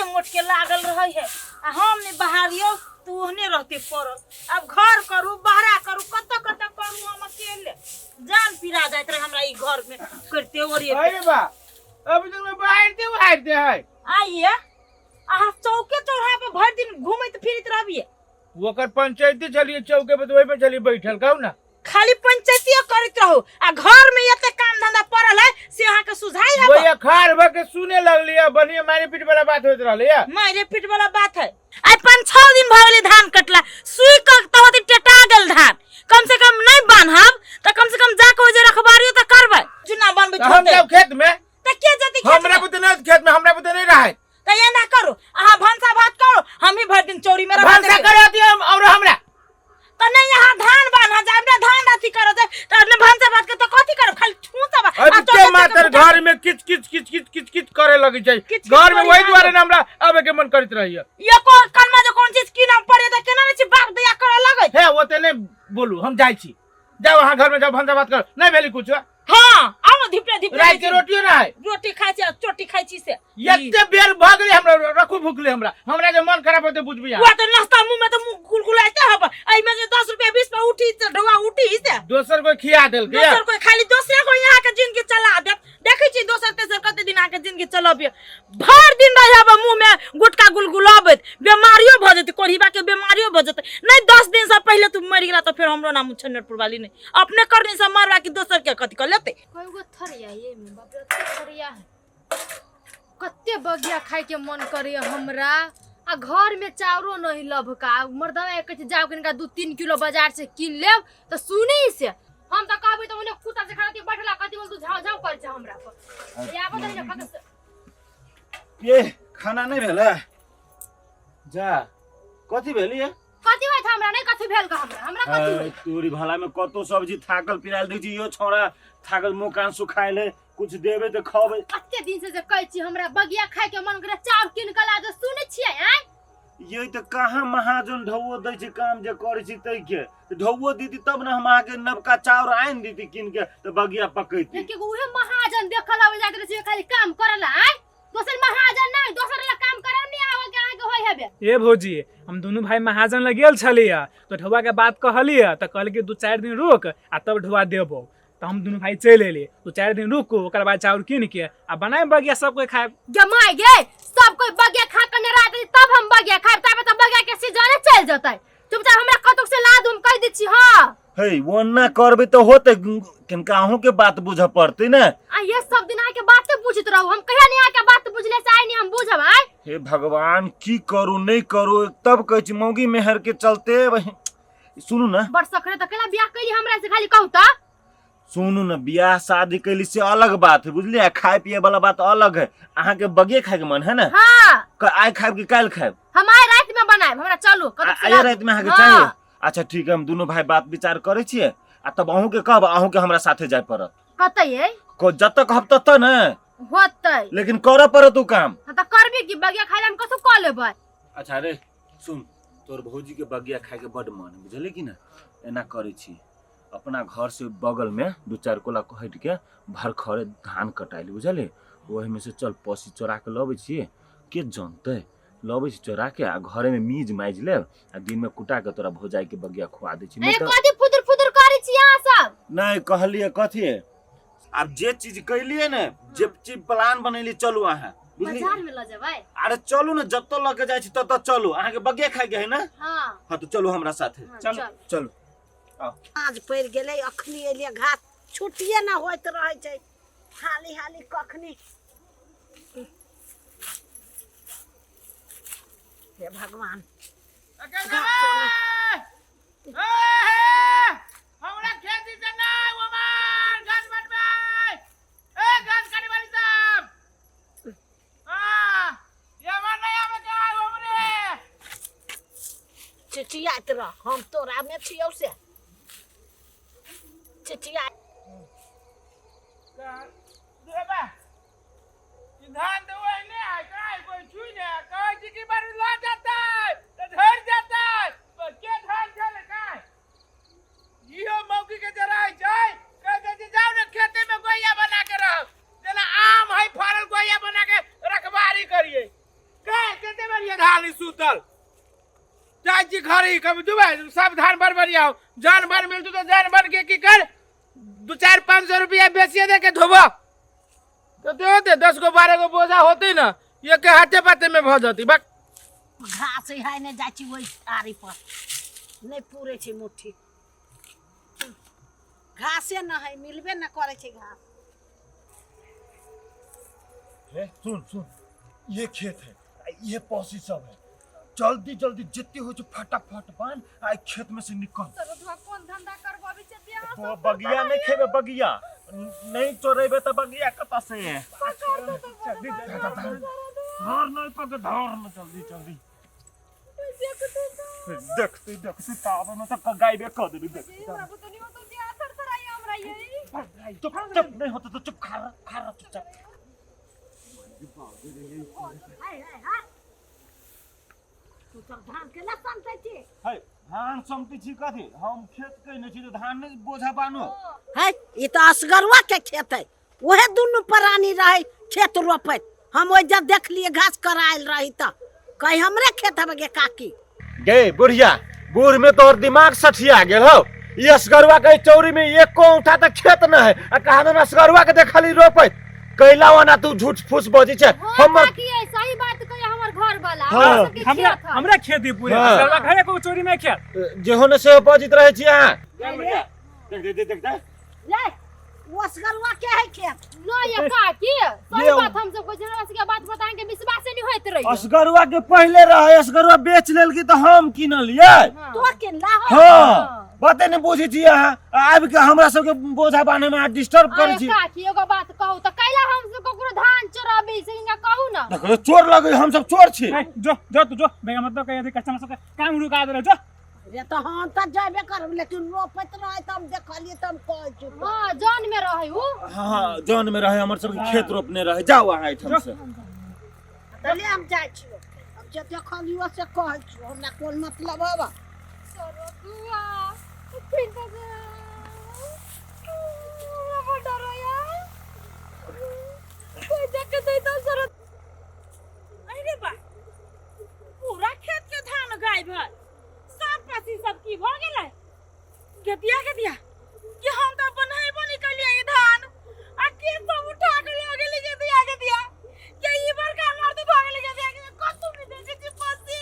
मोट के लागल रहै है आ हम नहि बहारियौ तऽ ओहने रहते पड़ल। आब घर करू बहरा करू कतऽ कतऽ करू, हम अकेले जान पिरा जाइत रहे हमरा ई घर में करते ओरिए। अरे बा, अभी तक मैं बाहर दे बाहर दे है। आइए अहाँ चौके चौराहा पर भरि दिन घूमैत फिरैत रहबिए। ओकर पंचायती चलिए चौके पे, तो वही पे चलिए बैठल कहू ना। खाली पंचायतियो करैत रहू आ घर में एते काम धंधा पड़ल है से अहाँ के सुझाई है। वही अखाड़ भर के सुने लगली है, बढ़िया मारे पीट वाला बात होइत रहले है। मारे पीट वाला बात है। आइ 5-6 दिन भऽ गेलै धान कटला, सुई कऽ तऽ होते टेटा गेल धान। कम से कम नहीं बान्हब तऽ कम से कम जाके ओइ जे रखबारियो तऽ करबै। चुना बनबै तऽ हम जाब खेत में। तऽ के जेतै खेत हमरा में? बुते नहीं खेत में, हमरा बुते नहीं रहे। तऽ एना करू अहाँ भनसा भात करू, हम ही भरि दिन चौरी में रहब। भनसा करा दियो हम और हमरा। तऽ नहीं यहाँ धान बान्ह जाब ना धान अथी करऽ जाब तऽ ने भनसा भात के तऽ कथी करब, खाली ठूसब आ अरे चौका के चौका मातर भुजा घर में किच किच किच किच किच किच करे लगी छै। किच किच घर में करी वही आगे। दुआरे ने हमरा आबे के मन करैत रहैया। एको कनमा जे कोन चीज कीनऽ पड़े तऽ केना नहि छै बाप दया करऽ लगै। हे ओते नहीं बोलू, हम जाइ छी। जाओ अहाँ घर में जाओ, भनसा भात करो। नहीं भेली कुछ। हाँ आओ ना धिपले धिपले रात के रोटियो ना है। रोटी खाइ छी आ चोटी खाइ छी से। एते बेर भऽ गेलै हमरा रखू भुखले, हमरा हमरा जे मन खराब होते बुझबी अहाँ। वह तो नाश्ता मुंह में तो मुंह गुलगुलाइते हब, एहिमे जे 10 रुपया 20 रुपया उठी तऽ ढौआ उठी से। दोसर कोई खिया देलकै। दोसर कोई खाली दोसरे कोई यहाँ के जिंदगी चला देत। देखै छी दोसर तेसर कते दिन अहाँके जिंदगी चलबियै, भरि दिन रहि हब मुंह में गुटका गुलगुलाबैत, बेमारियो भऽ जेतै, कोढ़िबा के बेमारियो भऽ जेतै। नहीं 10 दिन से पहिले तू मरि गेला तऽ फेर हमरो नाम छन्नरपुर वाली नहीं, अपने करनी से मरबा कि दोसर के कथी कऽ लेतै। कय गो थरिया ये में बाप रे, कते थरिया है, कते बगिया खाय के मन करे हमरा। आ घर में चाउरो नहीं लभका, मर्दवा एक कहै छै जाओ कनिका 2-3 किलो बाजार से कीन लेब तऽ सुनी से। हम तऽ कहबै तऽ ओने कुत्ता से खाना बैठला कथी बोल तू झाव झाव करै छै हमरा पर। ये आबो तऽ नहि खा के। ये खाना नहीं भेलै जा, कथी भेल ये? कथी होइत हमरा नहीं, कथी भेल हमरा, हमरा कथी होइत? तोरी भला में कतो सब्जी थाकल पिरायल दै छी, यो छौड़ा थाकल मुंह कान सुखायल है, कुछ देबे तऽ खबै। कते दिन से जे कहै छी हमरा बगिया खाय के मन करे, चाउर कीन के ला दे, सुनै छियै आँय? ये तऽ कहाँ महाजन ढौओ दै छै काम जे करै छी तै के, तऽ ढौओ दीदी तब ने हम अहाँके नबका चाउर आनि दीदी कीन के तऽ बगिया पकैती। लेकिन उहे महाजन देखल आबै जाइत रहै छै खाली काम करला आँय, दोसर महाजन नहीं, दोसर ला काम करल नहीं आवे के अहाँके होय हेबे। ए भौजी, हम दुनू भाई महाजन लग गेल छलियै तऽ ढौआ के बात कहलियै तऽ कहलकै कि 2-4 दिन रुक आ तब ढौआ देबौ, तऽ हम दुनू भाई चलि एलियै। 2-4 दिन रुकू ओकर बाद चाउर कीन के आ बनाए बगिया सब कोई खायब। जमाय गे सब कोई बगिया खा के नरा देती तब हम बगिया खायब, ताबे तऽ बगिया के सीजने चलि जेतै। चुपचाप हमरा कतौ से ला दू, हम कहि दै छी। हाँ हे ओना करबै तऽ होतै, किनका अहूँ के बात बुझऽ पड़तै ने। आ ये सब दिन अहाँके बाते बुझैत रहू, हम कहिया नहीं अहाँके बात बुझले से आइ नहीं हम बुझब आइ। हे भगवान की करू नहीं करू, तब कहै छी मौगी मेहर के चलते। सुनू ना बड़ सखरे तऽ केना बियाह कैली हमरा से खाली कहू तऽ। सुनू ना, बियाह शादी कैली से अलग बात है बुझलियै, खाय पिए वाला बात अलग है। अहाँके बगिए खाय के मन है ना? हाँ। आइ खायब कि काल्हि खायब? हम आइ राति में बनायब, हमरा चलू, कतौ से आइ लाबू। राति में अहाँके हाँ। चाहिए? अच्छा ठीक है, हम दुनू भाई बात विचार करै छियै आ तब अहूँ के कहब, अहूँ के हमरा साथे जाय पड़त। कतै यै? जतऽ कहब ततऽ ने होतै, लेकिन करऽ पड़त उ काम। हाँ तऽ करबी की, बगिया खाय ला हम कथु कऽ लेबै। अच्छा रे सुन, तोर भौजी के बगिया खाय के बड मन है बुझलियै कि ना? एना करै छी, अपना घर से बगल में 2-4 कोला हटि के भरखरे धान कटाइल बुझलियै, ओहिमे से चल पसी चोरा के लबै छी, के जनतै, लबै छी चोरा के आ घरे में मीज माजि लेब आ दिन में कुटा के तोरा भौजाई के बगिया खुआ दै छी। अरे कथी फुदुर फुदुर करै छी अहाँ सब? नहीं कहलियै कथी, आब जे चीज कैलियै ने, जे चीज प्लान बनेलियै, चलू अहाँ बुझलियै? बाजार में लऽ जेबै? अरे चलू ने, जतऽ लऽ के जाइ छी ततऽ चलू, अहाँके बगिया खाय के है ने? हाँ। हाँ तो चलू हमरा साथे। हाँ, चलू। चल। चलू। साँझ पड़ि गेलै, अखनी एलियै, घास छुट्टिए ने होइत रहै छै, हाली हाली कखनी। हे भगवान, हमरा खेती से नहीं, हमार घास बनबै। ए घास काटे वाली साहब, हां ये हमर नहीं आवे के है, हमरे। चिचियाइत रह, हम तोरा में छियौ से चिचिया। देबा धान तो वही नहीं है, काहे कोई छुई नहीं, कहै छी कि बारू लऽ जेतै तऽ झड़ि जेतै, पर के धान छलै काहे? इहो मौगी के जराय छै, कहै छै जे जाउ ने खेते में गोइया बना के रहब, जेना आम है फड़ल गोइया बना के रखबारी करिए। काहे कते बढ़िया धान ई सुतल जाइ छी घरे कभी दुबे सब धान बड़ बढ़िया हो जान बन मिलतू तो जान बन के की कर दू चार 500 रुपया बेचिए दे के धोबो तो दे दे 10 गो 12 गो बोझा होती ना ये के हाथे पाते में भ जती बक। घास है ने जाइ छी ओहि आरी पर नहि पूरे छै मुट्ठी घासे न है मिलबे न करे छै घास। हे सुन सुन ये खेत है आ ये पौसी सब है जल्दी जल्दी जितने हो फटाफट बांध आ खेत में से निकल। कोन धंधा करबो छै बियाह तो बगिया नहीं खेबे बगिया नहीं चोरेबे तो बगिया कतऽ से धर नहीं पकड़ धर न जल्दी जल्दी देखते देखते ताबे में तो गायबे कर देबी देखते चुप चुप नहीं होता तो चुप खा रहा चुपचाप। तू सब धान के ना समझै छी? है धान समटै छी कथी हम खेत कइने छी त धान नहीं बोझा बानो है ई त असगरुआ के खेत है ओहे दुनू प्राणी रहे खेत रोपैत हम ओहि जब देखलिए घास करायल रही त कहीं हमरे खेत हवे गे काकी। गे बुढ़िया बूढ़ में तोहर दिमाग सठिया गेल हो। ई असगरुआ के चौरी में एको औंठा त खेत न है आ कहा न असगरुआ के देखली रोपैत कैला वना तू झूठ फूस बजै छै। हमर काकी सही बात कहे हमर घर वाला हाँ। हमरा हमरा खेत ही पूरे असगरुआ घरे को चोरी में खेत जेहो ने से बजित रहे छी अहाँ। देख देख देख देख ले वो असगरुआ के है खेत न ये काकी सही बात हम सब कोई हमरा सबके बात बताएंगे विश्वास नहीं होइत रही। असगरुआ के पहले रहे असगरुआ बेच लेल की त हम किनलियै तो किनला हो। हां बाते नहीं बुझै छी अहाँ आबि के हमरा सबके बोझा बान्हे में डिस्टर्ब करै छी। काकी एगो बात कहू त कैला हम सब ककरो धान चोराबी से इनका कहू ना। देखो चोर लगे हम सब चोर छी। जो जो तू जो बेगा मतलब कहे कस्टमर सबके काम रुका दे जो। रे तो हम त जाबे करब लेकिन रोपैत रहे त हम देखलिए त हम कहै छी। हां जन में रहे उ। हां जन में रहे हमर सबके खेत रोपने रहे जाओ अहाँ एठाम से। त ले हम जाइ छियो अब जे देखलियो से कहै छियो हमरा कोन मतलब हब। अरे बा पूरा खेत के धान गायब है सब पासी सब की भ गेलै गेतिया गेतिया कि हम त अपन हेबो नहीं कलिए ई धान आ के सब उठा के ल गेलै गेतिया गेतिया के ई बड़का मर्द भ गेलै गेतिया के कतौ नहीं देखै छी पसी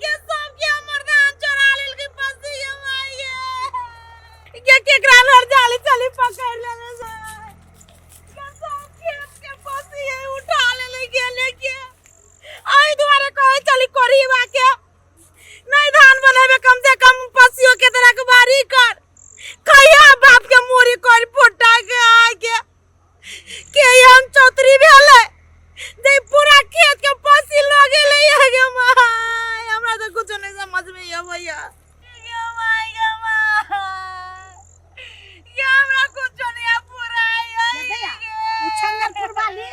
के सब के हमर धान चोरा लेलकै पसी के माय गे के केकरा घर जाली चली पकड़ लेले से के सब खेत के पसी उठा लेले गेले के एहि दुआरे कहै चली कोरीबा के नहीं धान बनेबे कम से कम पसियो के तरह के बारी कर कहिया बाप के मोरी कर फोटा के आके के हम चौतरी भेलै जे पूरा खेत के पसी ल गेलै गे माय हमरा तो कुछ नहीं समझ में अबैया गे माय गे माय गे हमरा कुछ नहीं पूरा उछलपुर वाली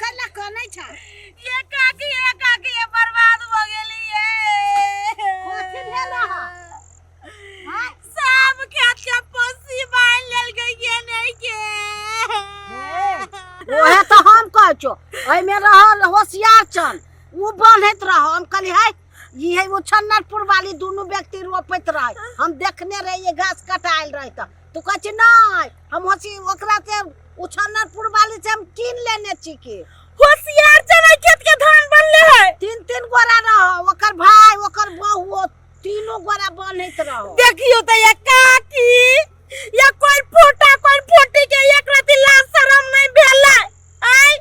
कैला कनै छ ये काकी ये बर्बाद भ गेली ये कथी भेल अहाँ? सब खेत के पसी बान्हि लेलकै के नहीं के ओहे तो हम कहै छो एहिमे रहल होशियार चल उ बान्हैत रह हम कहली है ई है उछन्नरपुर वाली दुनू व्यक्ति रोपैत रहे हम देखने रहिए घास कटायल रहे त तू कहै छी नहीं हम होशी ओकरा से उछन्नरपुर वाली से हम कीन लेने छी की होशियार चल खेत के धान बनले है तीन तीन गोरा रह ओकर भाई ओकर बहू तीनों गोरा बान्हैत रह। देखियो त ये काकी या कोई फोटा कोई फोटी के एक राती लाज शरम नहीं भेलै आय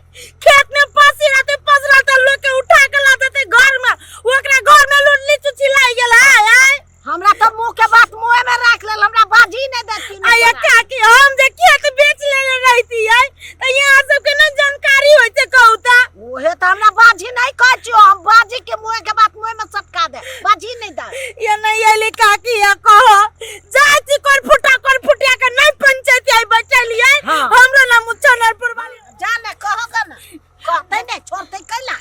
खेत में पसी रहते पसरल त लोग के उठा के ला देते घर में ओकरा घर में लुटली चुची लागि गेल है आय हमरा त मुंह के बात मुंह में राख लेल हमरा बाजी नहीं देती आ ये काकी हम जे खेत बेच लेले रहती आय त यहाँ सबके न जानकारी होय छै कहू त ओहे त हमरा बाजी नहीं कहै छियो हम बाजी के मुंह के बात मुंह में सटका दे बाजी नहीं दे। ये नहीं आइले काकी या कहो जाय छी कोन फुटा कोन फुटिया के नहीं पंचायत आई बचलिए हमरो नाम उच्चनरपुर वाली जा ने कहो ग ना कहते नहीं छोड़ते कैला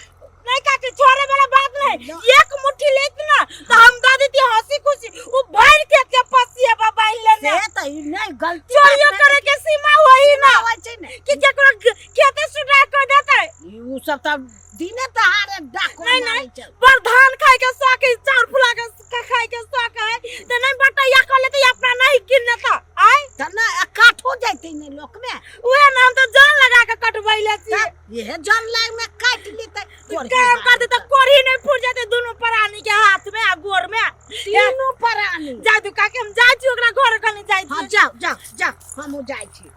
नहीं काकी छोड़े वाला बात नहीं एक मुट्ठी लेत ना तो हम दे देती हंसी खुशी उ भर खेत के पसिया बाबा बान्हि लेने। से तऽ ई नहि गलती चोरियो बात करे के सीमा होई ना होइ छै ने कि केकरो खेते सुटा कर देतै। ई उ सब तऽ दिने दहाड़े डाको नहीं, मारै छै। पर धान खाय के शौक है, चाउर फुला के खाय के शौक है तऽ नहीं बटैया कर लेतै, अपना नहीं कीन लेतै आय। तऽ नहि काठो जैतै ने लोक में। उहे ना हम तऽ जान लगा के कटबैले छी। तऽ इहे जन लाग में काटि लेतै। काम करते तऽ कोढ़ी नहीं फूट जेतै दुनू प्राणी के हाथ में आ गोर में। तीनू प्राणी। जा दू काकी, हम जाइ छी ओकरा घर कनी जाइ हाँ छी। जाओ जाओ जाओ, हमहूँ जाइ छी।